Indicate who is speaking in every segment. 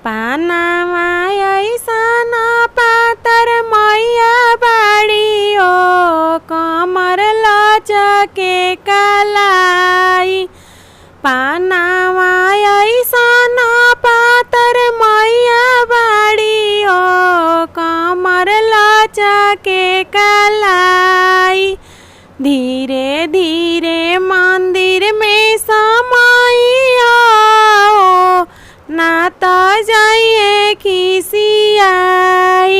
Speaker 1: पानावा ऐसन पातर मैया बाड़ी ओ कमर लचके कलाई। पानावा ऐसन पातर मैया बाड़ी ओ कमर लचके कलाई। धीरे धीरे मंदिर में समाइया ओ ना त जाइए खिसियाई।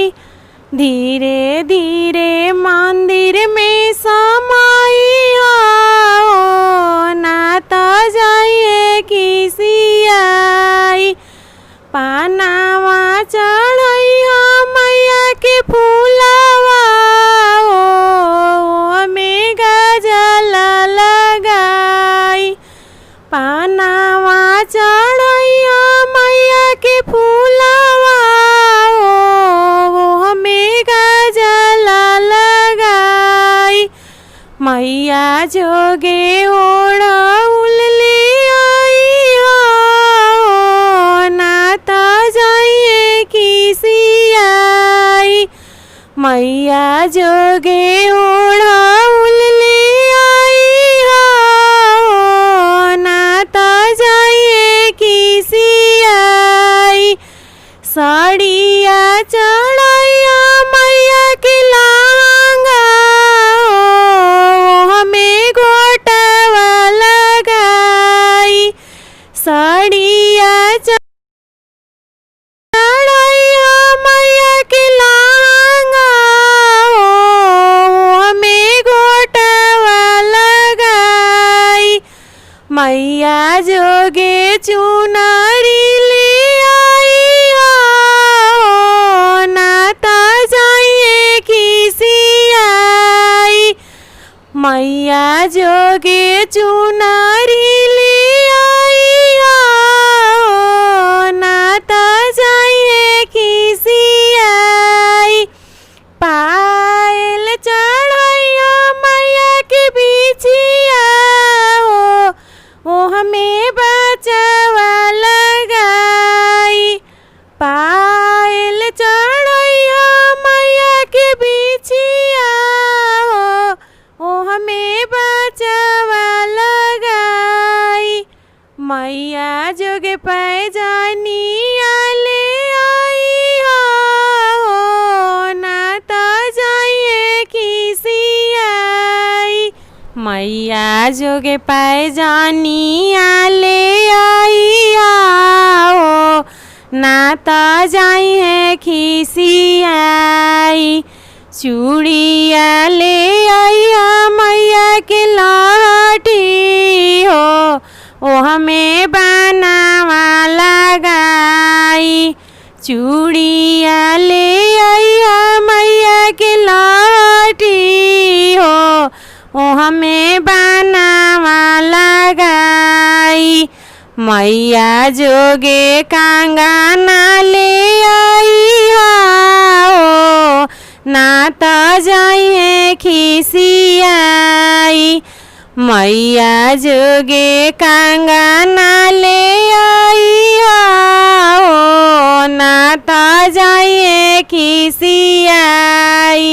Speaker 1: धीरे धीरे मंदिर में समाइया ओ ना त जाइए खिसियाई। पानावा चढ़ैया मैया के फूलवा ओ में गजल लगाई। पानावा चढ़ैया मैया के फूलवा ओ में गजल लगाई। मैया जोगे ओढ़ौल ले आई हो ना त जाइए खिसियाई। मैया जोगे ओढ़ौल ले आई हो ना त जाइए खिसियाई। साड़िया चढ़ैया मैया के लहंगा ओ हमें गोटवा लगाई। साड़िया चढ़ैया मैया के लहंगा ओ हमें गोटवा लगाई। मैया जोगे चुनरी ले आई हो ना त जाइए खिसियाई। मैया जोगे चुनरी ले आई हो ना त जाइए खिसियाई। पायल चढ़ैया मैया के बिछिया ओ ओ हमें बचवा लगाई। पायल चढ़ैया मैया के बिछिया ओ ओ हमें बचवा लगाई। मैया जोगे पैजनिया ले आई हो ना त जाइए खिसियाई। मैया जोगे पैजनिया ले आई हो ना त जाइए खिसियाई। चूड़िया ले आइया मैया के लाठी हो ओ हमें बनावा लगाई। चूड़िया ले आइया मैया के लाठी हो ओ हमें बनावा लगाई। मैया जोगे कांगाना ले आई हो ना त जाइए खिसियाई। मैया जोगे कांगाना ले आई हो ना त जाइए खिसियाई।